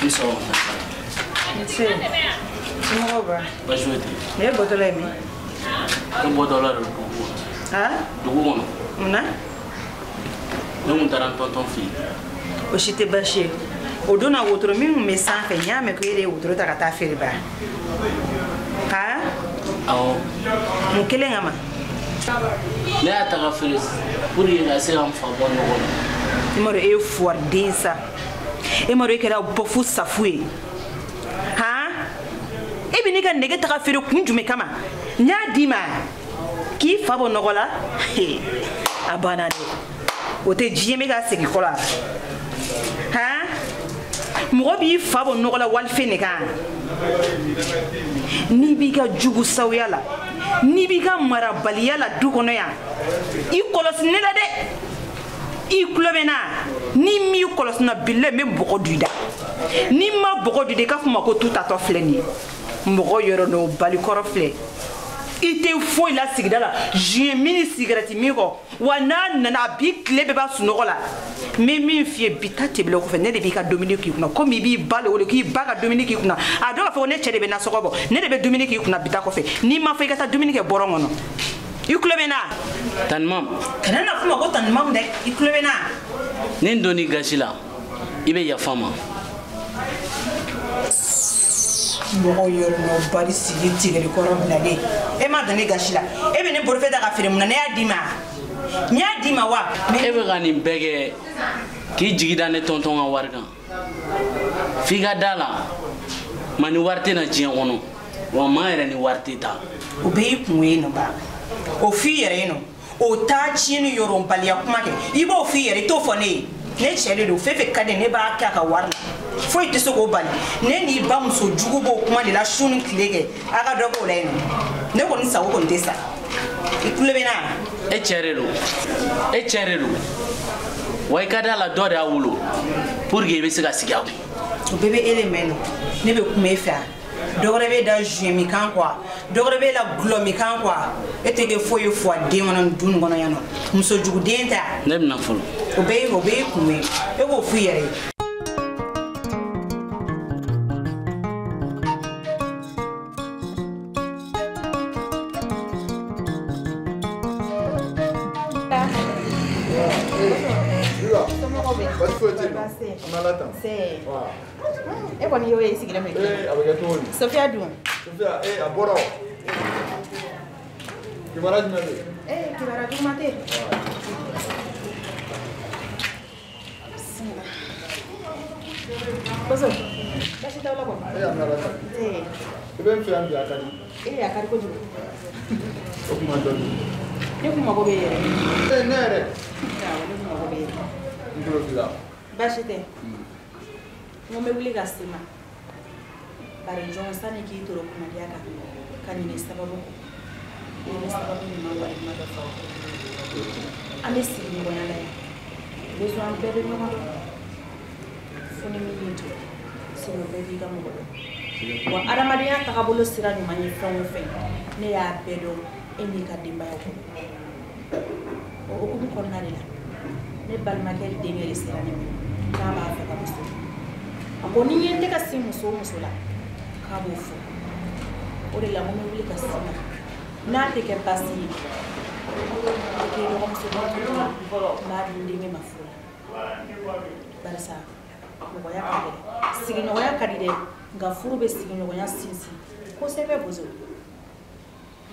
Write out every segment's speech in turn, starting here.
N sɔgɔma. Nse. Somɔgɔw ba? Baasi foyi tɛ. Ne bɔtɔla ye min? Ne bɔtɔla de dugu kɔnɔ. Han? Dugu kɔnɔ. Mun na? Ne kun taara n tɔntɔn fɛ yen. O si tɛ baasi ye. O don na wotoro min kun bɛ sanfɛ n y'a mɛn ko e de ye wotoro ta ka taa feere ba. Han? Awɔ. Mun kelen kama? Ne y'a ta ka feere pour que ka se ka n fa bɔ nɔgɔ la. E m'a dɔn e ye fuwariden sa. E m'a dɔn e kɛra bɔfu safu ye. Han? E bɛ ne ka nɛgɛ ta ka feere kun jumɛn kama? N y'a d'i ma k'i fa bɔ nɔgɔ la. A banna dɛ. O tɛ diɲɛ bɛ ka segin kɔ la. Han? Mɔgɔ b'i fa bɔ nɔgɔ la walifɛn de kan. N'i b'i ka jugu sawuya la, n'i b'i ka marabaliya la du kɔnɔ yan, i kɔlɔsi ne la dɛ. I tulo bɛ n na, n'i m'i kɔlɔsi n na bilayi n bɛ bɔgɔ don i da. N'i ma bɔgɔ don i da i k'a fɔ n ma ko tu tatɔ filɛ nin ye. Mɔgɔ yɔrɔ n'o balikɔrɔ filɛ. I tɛ foyi la sigida la juin min ni sigɛrɛti min kɔ wa n'a nana a b'i tile bɛɛ ban sunɔgɔ la. N bɛ min f'i ye bi ta tɛmɛnen kɔfɛ ne de b'i ka dumuni k'i kunna komi i b'i ba le wele k'i ba ka dumuni k'i kunna a dɔn k'a fɔ ko ne cɛ de bɛ nasɔngɔ bɔ ne de bɛ dumuni k'i kunna bi ta kɔfɛ n'i ma fɔ i ka taa dumuni kɛ bɔrɔn kɔnɔ i tulo bɛ n na. Tani Mamu. Kana na f'u ma ko Tani Mamu dɛ i tulo bɛ n na. Ni n donn'i gasi la i bɛ yafa n ma. Mɔgɔ yɔrɔ nɔ bari sigi tigɛli kɔrɔ bilalen e ma don ne gasi la e bɛ ne bolofɛn ta ka feere mun na ne y'a d'i ma n y'a d'i ma wa. E bɛ ka nin bɛɛ kɛ k'i jigi da ne tɔntɔn ka wari kan f'i ka da la ma ni wari tɛ na diɲɛ kɔnɔ wa maa yɛrɛ ni wari tɛ taa. O bɛɛ y'i kungo ye nɔ ba o f'i yɛrɛ ye nɔ o taa tiɲɛni yɔrɔbaliya kuma kɛ i b'o f'i yɛrɛ i t'o fɔ ne ye. Ne cɛ de don fɛn fɛn ka di ne b'a kɛ a ka wari la foyi tɛ se k'o bali ne n'i ba muso jugu b'o kuma de la su ni tile kɛ a ka dɔ k'o la yen nɔ ne kɔni sago kɔni tɛ sa i tulo bɛ n na. E cɛ de don e cɛ de don wa i ka da la dɔ de y'a wolo pour que i bɛ se ka sigi a kun. O bɛɛ bɛ e de mɛn nɔ ne bɛ kuma e fɛ yan dɔ wɛrɛ bɛ da juin min kan quoi dɔ wɛrɛ bɛ la gulɔ min kan quoi e tɛ kɛ foyi ye fuwa den kɔnɔ nin du nin kɔnɔ yan nɔ musojuguden tɛ. Ne bɛna fɔlɔ. O bɛɛ y'i kun ye e k'o f'i yɛrɛ ye. Baasi foyi tɛ yen nɔ. An bɛ Ala tanu. E kɔni y'o ye i sigilen bɛ. Ee a bɛ kɛ cogo di? Sofiya dun? Sofiya ee a bɔra o. Kibaruya jumɛn bɛ yen? Ee kibaruya juguman tɛ yen. Bisimila. Bozo, baasi t'aw la kɔni? Ee an bɛ Ala tanu. I bɛ n fɛ yan bi a ka di. Ee a ka di kojugu. O kuma dɔ don. Ne kun mago bɛ e yɛrɛ. Ee ne yɛrɛ? Awɔ ne kun mago bɛ e yɛrɛ. N tulo b'i la. Baasi tɛ. N ko n bɛ wuli ka se ma. Bari jɔn sani k'i toro kunnadiya kan ka ɲinɛ sababu kɔ. I bɛ sababu ɲuman walima dɔ fɔ. An bɛ sigiɲɔgɔnya la yan. Bozo an bɛɛ bɛ ɲɔgɔn dɔn. Fo ni min y'i jɔ. Sinon bɛɛ b'i ka mɔgɔ dɔn. Wa adamadenya tagabolo sira ɲuman ye fɛn o fɛn ne y'a bɛɛ dɔn e n'i ka denbaya kɔnɔ. O hukumu kɔnɔna de la ne balimakɛ denkɛ de sera ne ma k'a b'a fɛ ka muso. A ko ni n ye n tɛgɛ sin muso o muso la k'a b'o fɔ. O de la n ko n bɛ wuli ka s'i ma n'a tɛ kɛ baasi ye i k'i dɔgɔmuso n b'a di n denkɛ ma furu la. Barisa mɔgɔya ka gɛlɛn sigiɲɔgɔnya ka di dɛ nka furu bɛ sigiɲɔgɔnya sinsin kosɛbɛ Bozo.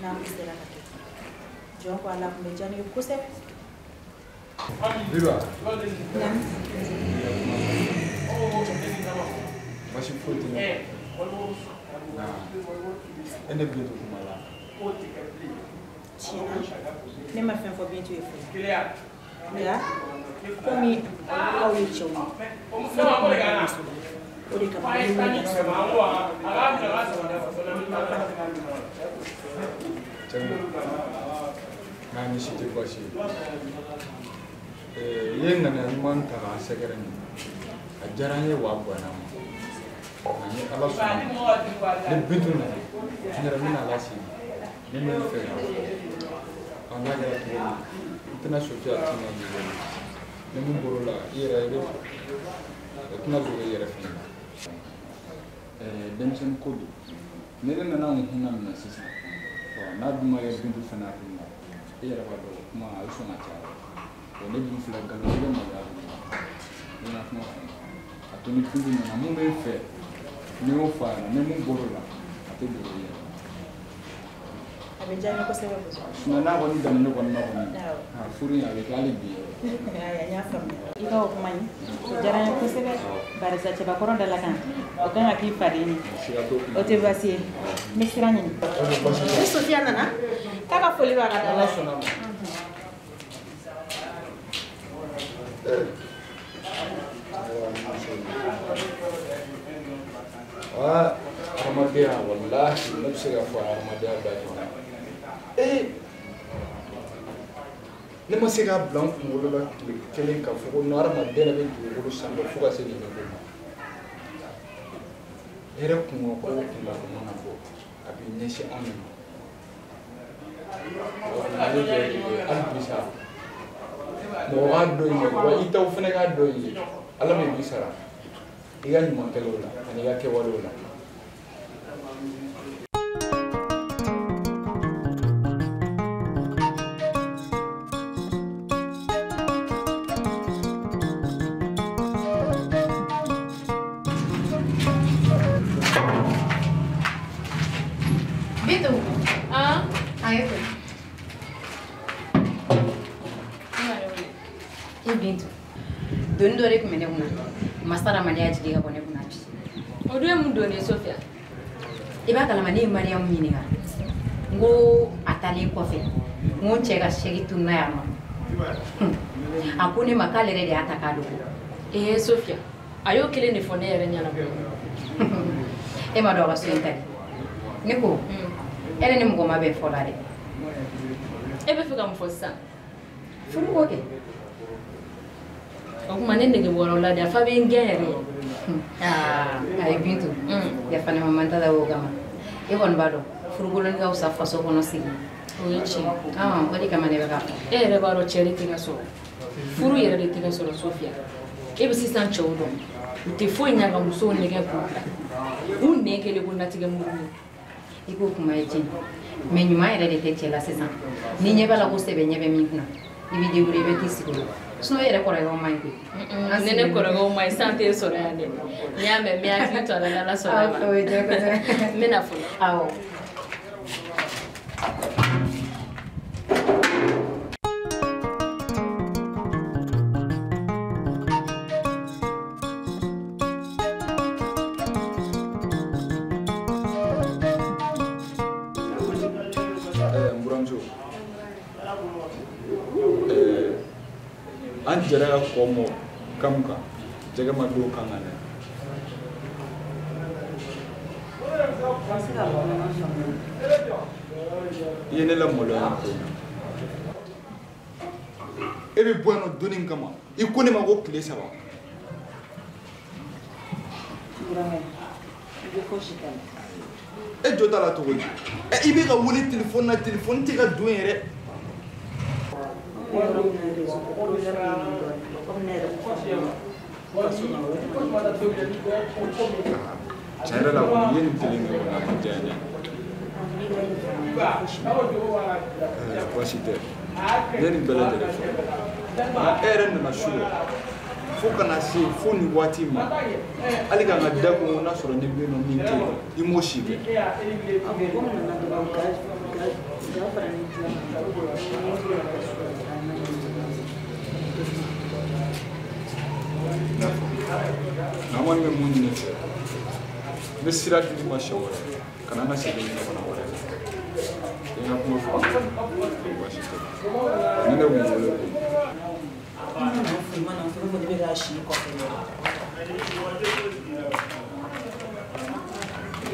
N'a kun sera ka kɛ jɔn ko Ala kun bɛ diya ne ye kosɛbɛ. Biba. Baasi foyi tɛ ne la. E ne Bintu kuma la. Tiɲɛna ne ma fɛn fɔ Bintu ye fɔlɔ. Nka komi aw ye cɛw ye ne kuma ka muso la o de kama ne wuli ka se ma. Tiɲɛ don nka nin si tɛ baasi ye. I ye ŋaniya ɲuman ta k'an sɛgɛrɛ nin a diyara n ye wa a bonyana n ma nka ni Ala sɔnna ni Bintu nana n yɛrɛ bɛna lasigi ni min fɛ k'a fɔ n'a kɛra cogo min n tɛna Sofiya tina y'i bolo ni min bɔr'o la i yɛrɛ i bɛ o tɛna dogo i yɛrɛ fana na. Denmisɛnnin ko don. Ne de nana n kunna minɛ sisan. N'a dun ma kɛ Bintu fana hakili la, e yɛrɛ b'a dɔn kuma a bɛ sɔn ka caya. Ne dun filɛ nkalon tigɛ maloya bɛ ne la. I ka kuma faamu. A to ni Bintu nana mun bɛ n fɛ, ni y'o fɔ a ɲɛna, ni mun bɔr'o la, a tɛ dogo i yɛrɛ la. A bɛ diya n ye kosɛbɛ kosɛbɛ. Sinon n'a kɔni danna ne kɔni ma kɔni, furu in a bɛ kɛ hali bi yɛrɛ. Ayiwa, n y'a faamuya. I ka o kuma in, o diyara n ye kosɛbɛ. Barisa cɛbakɔrɔ dalakan, o kan ka k'i faden ye. O tɛ baasi ye. N bɛ sira ɲini. Ni Sofiya nana, k'a ka foli b'a ka da la. Ala sɔnna ma. Hadamadenya walahi ne bɛ se k'a fɔ hadamadenya bɛɛ ɲɔgɔn na. Ne ma se k'a bila n kunkolo la tile kelen k'a fɔ ko non hadamaden yɛrɛ bɛ dugukolo sanfɛ fo ka se nin ko ma. Hɛrɛ kungo ko o kungo ko mana bɔ a b'i ɲɛsin anw de ma. Ne bɛ hali bi sa mɔgɔ k'a dɔn i ye wa i taw fana k'a dɔn i ye Ala de b'i sara i ka ɲuman kɛlenw la ani i ka kɛwalew la. Bintu. Ah? A ye koyi. E Bintu, doni dɔ de tun bɛ ne kunna. Masa Ramani y'a jigin ka bɔ ne kunna bi. O dun ye mun doni ye Sofiya? I b'a kalama ne ye Mariyamu ɲininka. N ko a taalen kɔfɛ, n ko n cɛ ka sɛki tununna yan nɔ. A ko ne ma k'ale yɛrɛ de y'a ta k'a dogo. Ee Sofiya, a y'o kelen de fɔ ne yɛrɛ ɲɛna. E ma dɔn a ka so in ta de. Ne ko, e ni mɔgɔ ma bɛn fɔ la dɛ. E bɛ fɛ ka mun fɔ sisan? Furu ko kɛ. O tuma ne nege bɔra o la de, a fa bɛ n gɛn yɛrɛ. Ayi Bintu, yafa ne ma man ta la o kama. E kɔni b'a dɔn furukolon ka fisa faso kɔnɔ sigi. O ye tiɲɛ. O de kama ne bɛ k'a fɔ. E yɛrɛ b'a dɔn cɛ de tɛ ka sɔrɔ. Furu yɛrɛ de tɛ ka sɔrɔ Sofiya. E bɛ sisan cɛw dɔn. U tɛ foyi ɲɛ ka musow nɛgɛ k'u bila. U nɛn kɛlen ko natigɛ muru. I k'o kuma ye tiɲɛ. Mais ɲuman yɛrɛ de tɛ cɛ la sisan. Ni ɲɛ b'a la ko sɛbɛ ɲɛ bɛ min kunna, i b'i débrouiller i bɛ t'i sigi o la. Sinon e yɛrɛ kɔrɔkɛw man ɲi koyi. Ne ne kɔrɔkɛw man ɲi, san tɛ sɔrɔ yan dɛ. N'i y'a mɛn n bɛ hakili to a la n'Ala sɔnna ma. O ye diya kosɛbɛ. N bɛ na fɔlɔ. Awɔ. N buramuso, an jɛra ka kɔ mɔ kam kan jɛgɛ ma don kan kan dɛ. I ye ne lamaloya nin ko in na. E bɛ bɔ yan nɔ donni min kama, i ko ne ma ko tile 3. E jɔ t'a la cogo di? I bɛ ka wele telefɔni na, telefɔni tɛ ka don yɛrɛ. Tiɲɛ yɛrɛ la kɔni i ye nin kelen kɛ kɔni a ma diya n ye. Baasi tɛ. Ne ye nin bɛɛ lajɛlen fɔ. Nka e yɛrɛ nana su la fo ka na se fo nin waati ma hali ka n ka da ko n'a sɔrɔ ne bɛ yen nɔ min tɛ yen i m'o si kɛ. Nka an kɔni bɛ mun ɲini fɛ, n bɛ sira di ma siɲɛ wɛrɛ ka na an ka segin ɲɔgɔn na wɛrɛ. I ka kuma fɔ baasi tɛ. Ni ne kun wele ko.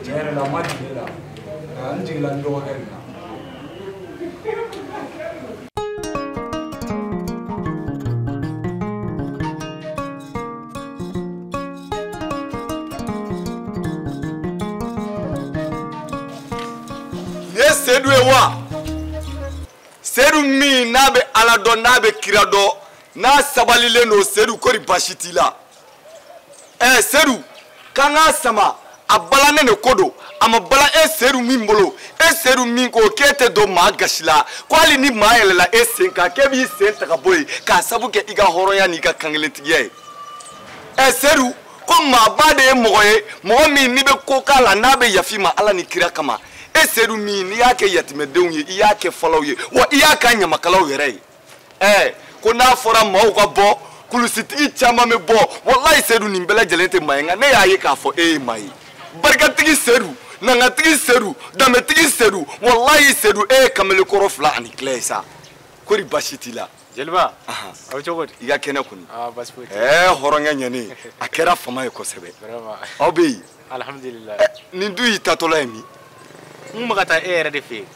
Tiɲɛ yɛrɛ la a ma jigin ne la, nka n jiginna n dɔgɔkɛ de la. Nin ye Sedu ye wa? Sedu min n'a bɛ Ala dɔn n'a bɛ kira dɔn n'a sabalilen don Sedu kɔri baasi t'i la. Sedu K'an k'a sama a balannen de ko don a ma bala e Seyidu min bolo e Seyidu min ko k'e tɛ don maa gasi la ko hali ni maa yɛlɛla e sen kan k'e b'i sen ta ka bɔ yen k'a sabu kɛ i ka hɔrɔnya n'i ka kankelentigiya ye ɛ Seyidu ko maaba de ye mɔgɔ ye mɔgɔ min n'i bɛ ko k'a la n'a bɛ yafa i ma Ala ni kira kama e Seyidu min n'i y'a kɛ yatimɛdenw ye i y'a kɛ falaw ye wa i y'a kɛ ɲamakalaw yɛrɛ ye ɛ ko n'a fɔra maaw ka bɔ kulusitigi caman bɛ bɔ walayi Seyidu nin bɛɛ lajɛlen tɛ maa ye nka ne y'a ye k'a fɔ e ye maa ye barikatigi Seyidu nangatigi Seyidu danbetigi Seyidu walayi Seyidu e ye kamelekɔrɔ 2 ani tila ye sa kori baasi t'i la. Jeliba a bɛ cogo di. I ka kɛnɛ kɔni. Aa baasi foyi tɛ. Ɛɛ hɔrɔnkɛ ɲɛnen a kɛra fama ye kosɛbɛ. Vraiment. Aw bɛ yen. Alihamudulilayi. Nin du y'i taatɔla ye min. N kun bɛ ka taa e yɛrɛ de fɛ yen.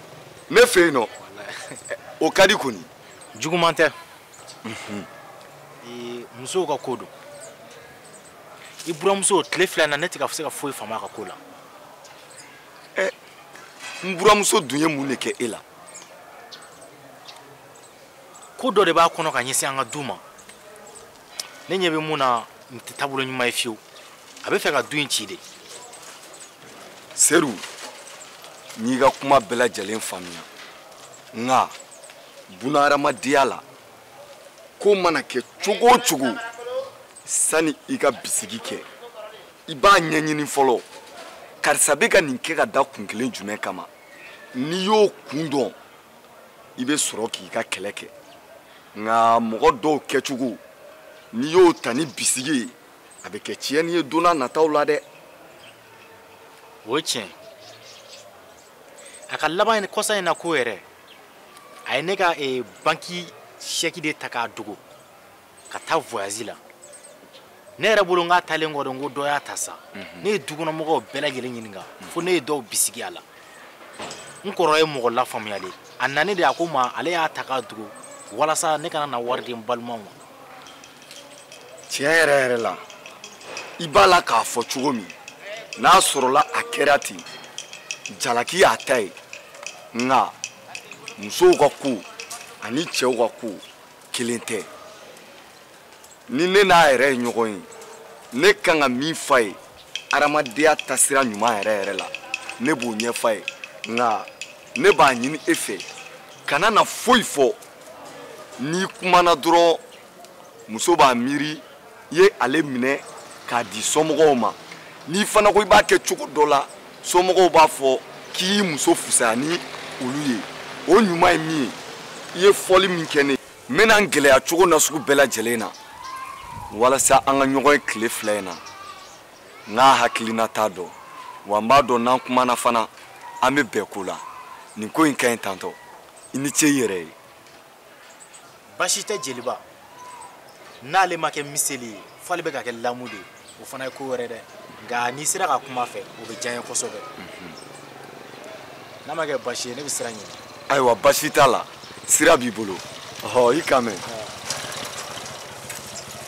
Ne fɛ yen nɔ. O ka di kɔni. Juguman tɛ. Musow ka ko don. I buramuso tile 2 na ne tɛ ka se ka foyi faamu a ka ko la. Ɛ n buramuso dun ye mun de kɛ e la? Ko dɔ de b'a kɔnɔ ka ɲɛsin an ka du ma. Ne ɲɛ bɛ mun na nin tɛ taabolo ɲuman ye fiyewu. A bɛ fɛ ka du in ci de. Seyidu n y'i ka kuma bɛɛ lajɛlen faamuya nka bunahadamadenya la ko mana kɛ cogo o cogo sani i ka bisigi kɛ i b'a ɲɛɲini fɔlɔ karisa bɛ ka nin kɛ ka da kun kelen jumɛn kama n'i y'o kun dɔn i bɛ sɔrɔ k'i ka kɛlɛ kɛ nka mɔgɔ dɔw kɛcogo n'i y'o ta ni bisigi ye a bɛ kɛ tiɲɛni ye don n'a nataw la dɛ. O ye tiɲɛ a ka laban kɔsa in na ko yɛrɛ a ye ne ka banki sɛki de ta k'a dogo ka taa voyage la. Ne yɛrɛ bolo n k'a taalen kɔ de n ko dɔ y'a ta sa. Ne ye dukɔnɔmɔgɔw bɛɛ lajɛlen ɲininka fo ne ye dɔw bisigi a la. N kɔrɔ ye mɔgɔ lafaamuyalen a nani de a ko ma ale y'a ta k'a dogo walasa ne kana na wari di n balimaw ma. Tiɲɛ yɛrɛ yɛrɛ la i b'a la k'a fɔ cogo min n'a sɔrɔla a kɛra ten jalaki y'a ta ye nka musow ka ko ani cɛw ka ko kelen tɛ. Ni ne n'a yɛrɛ ye ɲɔgɔn ye ne kan ka min f'a ye adamadenya taasira ɲuman yɛrɛ yɛrɛ la ne b'o ɲɛf'a ye nka ne b'a ɲini e fɛ kana na foyi fɔ n'i kumana dɔrɔn muso b'a miiri i ye ale minɛ k'a di somɔgɔw ma n'i fana ko i b'a kɛ cogo dɔ la somɔgɔw b'a fɔ k'i y'i muso fisaya ni olu ye o ɲuman ye min ye i ye fɔli min kɛ ne ye n bɛna n gɛlɛya cogo nasugu bɛɛ lajɛlen na walasa an ka ɲɔgɔn ye tile 2 in na n k'a hakilina t'a dɔn wa n b'a dɔn n'an kumana fana an bɛ bɛn ko la nin ko in ka ɲi tantɔ i ni ce i yɛrɛ ye. Baasi tɛ jeliba n'ale ma kɛ miseli ye f'ale bɛ ka kɛ lamu de ye o fana ye ko wɛrɛ dɛ nka n'i sera ka kuma fɛ o bɛ diya n ye kosɛbɛ n'a ma kɛ baasi ye ne bɛ sira ɲini. Ayiwa baasi t'a la sira b'i bolo ɔhɔ i kan mɛn.